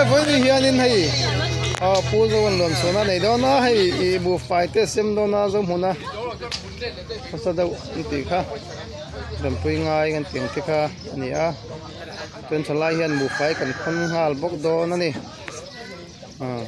Vawiin hianin hei aw Pu Zoan Luanchhuana nei dawn a hei ih buhfai te sem dawn a Zohmuna hmasa deuh an tih kha Dampui ngai kan tih ang te kha a ni a chuan thalai hian buhfai kan khawn nghal bawk dawn a ni aw.